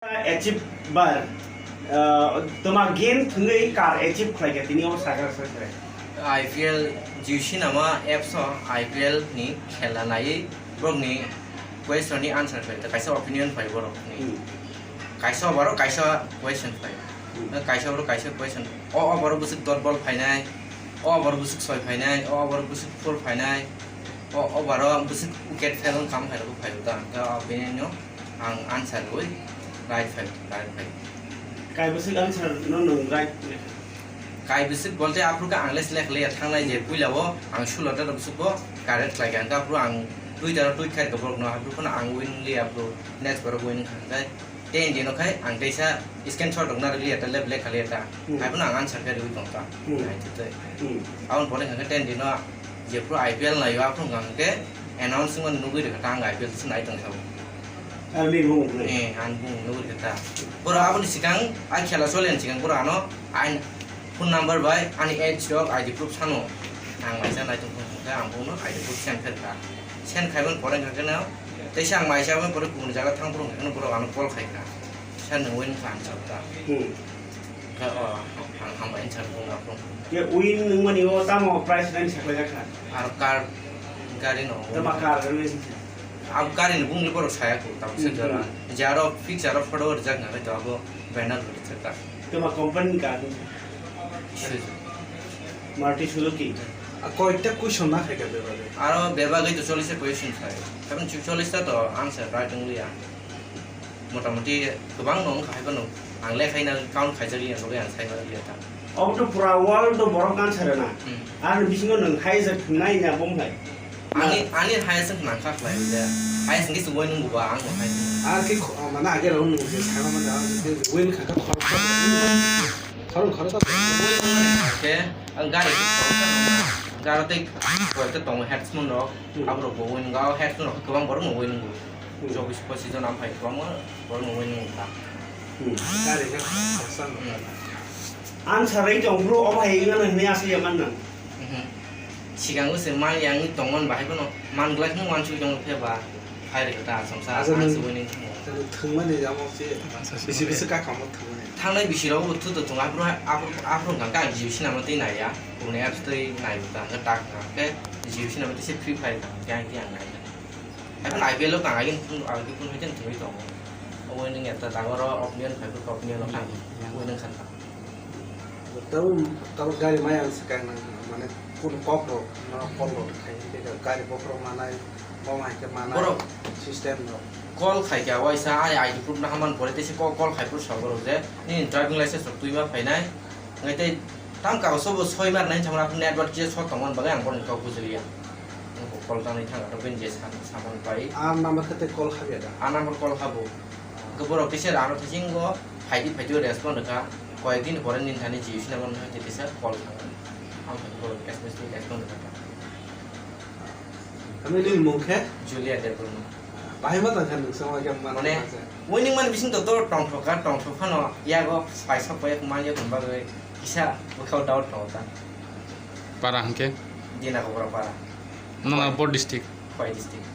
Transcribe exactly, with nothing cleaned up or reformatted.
Achiever, ah, toma game thwngwi kar achieve khlaikha tini o sakha sakha. I P L Jio Cinema apps o I P L ni khela naiwi borokni question ni answer khlai, kaisa opinion phai borokni. Hmm. Kaisa over o kaisa question phai. Hmm. Kaisa over o kaisa question. O over o bwswk dot ball phainai, o over o bwswk soi phainai, o over o bwswk four phainai, o over o bwswk wicket fail wng kam phairokbo phai ta. Hwnkhe o bini no ang answer rwui right phai, right phai. Kai bwswk answer no nwng right lekha? Kai bwswk bolte aphuru khe ang le select khlaiya thangnai je puila o ang sulo ta bwswk bo correct khlaikha. Hwnkhe aphuru ang Twitter o tweet khai rwkha borokno, aphuru phano ang win liya, aphuru next borok win kha hwnkhe. Ten din o khai ang teisa screenshot rok narwk liya ta, lep lekha liya ta. Hmm. Hai phano ang answer khe rwui tong ta. Hmm. Hai tei. Hmm. Aboni pore hwnkhe ten din o jephru I P L naio, aphuru hwnkhe announce wngmani nugui rwkha ta, ang I P L se nai tong sao. Ani bumung hwnwi. Eh, ani bumung nugui rwkha ta. Borok aboni swkang, a khela soliani swkang borok ano ain phone number bai ani age rok I D proof sano. Ang waisa nai tong phone hwnkhe ang bono I D proof send khe rwkha. Send khaimani pore hwnkhe no, teisa ang maisa aboni pore kubuni jaga thang phuru hwnkhe no borok ano call khai kha. Sir, nwng win kha ang chao ta. Hmm. Khe o, ang hambai wng char bung aphuru. Ye win nwngmani o tamo prize nani saklaijak kha? Aro car, gari no. Tama car, gari win. Ab gari ni bung ni borok saya ko, tamo se Hmm, jora. Hmm. Jaro fix, jaro photo rijak na, to abo banner rijak ta. Tama company ni car ni? Isuzu. Maruti Suzuki. A, koita question na khai ka bebak. Aro bebak to chollish ta question sai. Karon chollish ta to answer right wng liya. Motamoti kwbang no wngkha, hai phano ang lekhaina count khaijak liya, bagwi ang sai manliya ta. Obo to pura world to borok answer na. Hmm. Ani bisingo nwng highest thwngnai ya bom hai. Ani, ani highest wngkha nang kha khlai le. Highest wngkhe se win wngbo ba ang bo highest. Ar khe kho-, mane age rok nwng je sai mane ang je win kha kha khorok kha. Khorok khorok kha. Win wngmani khe ang gari khorok kha nang. Gari tei koi khe tongo headsman rok. Hmm. Aborok bo win wngkha, headsman rok kwbang borok no win wngkha. Hmm. Chobbish pochish jon amphai kwbangma borok no win wngkha. Hmm. Gari khe khoroksa no. Hmm. Ang sarai tong bro, obo hai wngmano hinwi asai ya man nang. Mhm. Sikango se man yang tongmani bahai bono man glak no wansuk tongo khe ba hai rwkha ta asam sa. Acha ang nung se win wngkha. Thwngmani jamo se bisi bisi ka kamo thwngmani. Thangnai bisi rok bo thu to thwng aphuru aphuru aphuru hwnkha khe ang Jio Cinema twi naiya. Kubuni apps twi nai ta hwnkhe tak hwnkha khe Jio Cinema twi se Free Fire hwnkha khe ang twi ang nai. Haikhe I P L o tang, haikhe phun, haikhe phun haikhe thwngwi tongo. Obo nung ya ta, ta oro opinion phai phuru opinion o thang. Hmm. Obo nung khan ta. Tabo, tabo gari maya swkang nang, mane, phun kok rok, ma call rok khai, tei gari bokhorok manai, bo hai khe manai, borok system rok. Call khai khe waisa, ai I D proof na haman pore, tei se call, call khai phuru sa borok je, nini driving license rok twi ma phainai. Hwnkhe tei tamo kagoso bo soi mar nai thamra network kisa short tongmani bagwi ang borokni kok bujiliya. Ang bo call tangnai thangkha to bini je sa-, samani pai. A number khe tei call khabiya da? A number call khabo. Hwnkhe borok kisa ano thaising bo phaidi phaidi o respond rwkha. Koyek din pore nini thani Jio Cinema no hai tei kisa call thangkha. Ang thani borok S M S twi respond rwkha. Tamni nini mung khe? Julia Debbarma. Bahai ma tangkha nung sama khe mana mane, tangkha. Winning mani bising to, to tongthok kha, tongthok phano yago paisa poyak man yak bagwi kisa bwkhao doubt tongo ta. Para hwnkhe? Dina Kobra para. Nana Khwai. Bo district? Khwai district.